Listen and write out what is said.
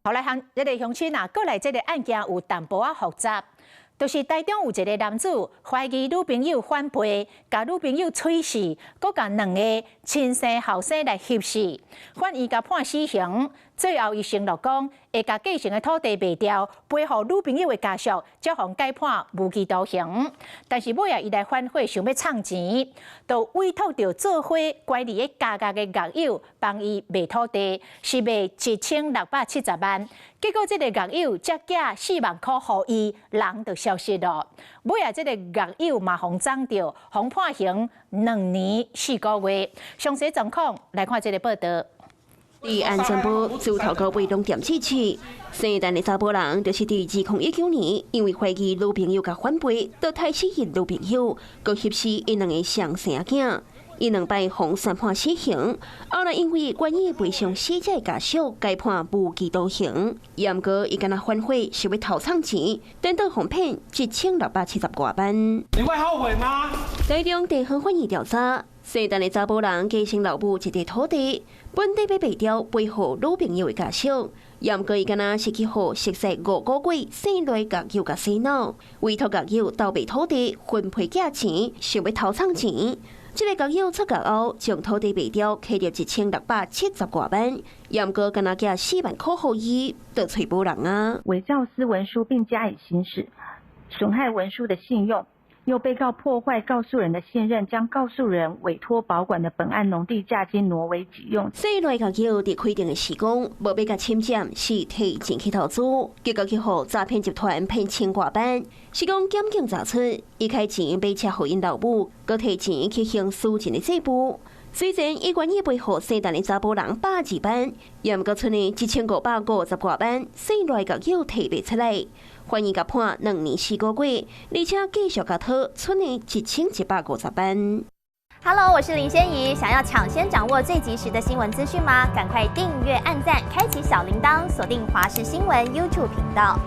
好來，鄉這個鄉親啊，閣來這個案件有淡薄仔複雜，就是台中有一個男子懷疑女朋友反背，共女朋友催死，閣共兩個親生後生來挾死，法院共判死刑。最後伊承諾講會共繼承的土地賣掉，賠予女朋友的家屬，才予改判無期徒刑。但是尾仔伊來反悔，想欲藏錢，就委託著做伙關佇咧監獄的獄友幫伊賣土地，是賣1670萬。結果這個獄友才寄4萬箍予伊，人就消失了。尾仔這個獄友嘛予摠著，予判刑2年4個月。詳細狀況來看這個報道。佇安全部自頭到尾攏踮死死，姓陳的查埔人就是佇2019年，因為懷疑女朋友共反背，就刣死𪜶女朋友，閣挾死𪜶兩個雙生囝。伊兩擺予宣判死刑，後來因為願意賠償死者家屬，改判無期徒刑。毋過伊敢若反悔，想欲偷藏錢，顛倒予騙1670外萬。你會後悔嗎？台中地方法院調查，姓陳的查埔人繼承老母一塊土地，本底欲賣掉賠予女朋友的家屬。毋過伊敢若是去予熟識5個月姓賴獄友共洗腦，委託獄友倒賣土地，分批寄錢，想欲偷藏錢。這个獄友出獄後，將土地賣掉，摕著1670外萬，毋過敢若寄4萬箍予伊，就揣無人啊。偽造私文書並加以行使，損害文書的信用，又被告破壞告訴人的信任，將告訴人委託保管的本案農地價金挪為己用。姓賴獄友佇開庭的時講，無欲共侵佔，是提錢去投資，結果去予詐騙集團騙千外萬。是講檢警查出，伊開錢買車予𪜶老母，閣提錢去還私人的債務。雖然伊願意賠予姓陳的查埔人120萬，毋過賰的1550外萬，姓賴獄友提袂出來。法院共判2年4個月，而且繼續共討賰的1150萬。 Hello，我是林仙怡。想要搶先掌握最及時的新聞資訊嗎？趕快訂閱、按讚、開啟小鈴鐺，鎖定華視新聞 YouTube 頻道。